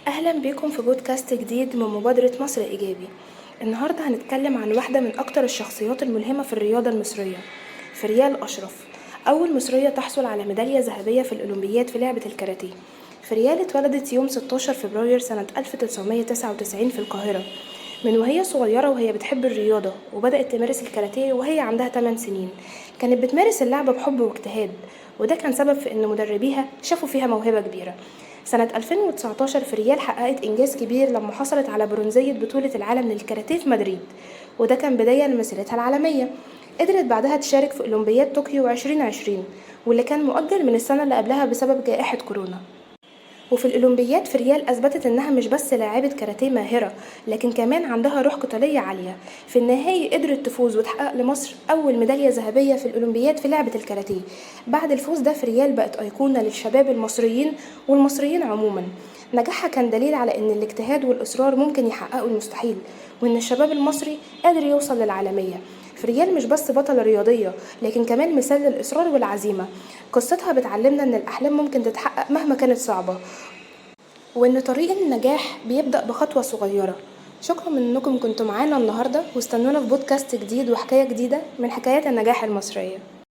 أهلا بيكم في بودكاست جديد من مبادرة مصر إيجابي. النهاردة هنتكلم عن واحدة من أكتر الشخصيات الملهمة في الرياضة المصرية، فريال أشرف، أول مصرية تحصل على ميدالية ذهبية في الأولمبياد في لعبة الكاراتيه. فريال اتولدت يوم 16 فبراير سنة 1999 في القاهرة. من وهي صغيرة وهي بتحب الرياضة، وبدأت تمارس الكاراتيه وهي عندها 8 سنين. كانت بتمارس اللعبة بحب واجتهاد، وده كان سبب في إن مدربيها شافوا فيها موهبة كبيرة. سنة 2019 فريال حققت إنجاز كبير لما حصلت على برونزية بطولة العالم للكاراتيه في مدريد، وده كان بداية لمسيرتها العالمية. قدرت بعدها تشارك في أولمبياد طوكيو 2020، واللي كان مؤجل من السنة اللي قبلها بسبب جائحة كورونا. وفي الأولمبياد فريال أثبتت إنها مش بس لاعبة كاراتيه ماهرة، لكن كمان عندها روح قتالية عالية. في النهاية قدرت تفوز وتحقق لمصر أول ميدالية ذهبية في الأولمبياد في لعبة الكاراتيه. بعد الفوز ده فريال بقت أيقونة للشباب المصريين والمصريين عموما. نجاحها كان دليل على إن الاجتهاد والإصرار ممكن يحققوا المستحيل، وإن الشباب المصري قادر يوصل للعالمية. فريال مش بس بطلة رياضية، لكن كمان مثال للإصرار والعزيمة. قصتها بتعلمنا إن الأحلام ممكن تتحقق مهما كانت صعبة، وإن طريق النجاح بيبدأ بخطوة صغيرة. شكرا إنكم كنتوا معانا النهاردة، واستنونا في بودكاست جديد وحكاية جديدة من حكايات النجاح المصرية.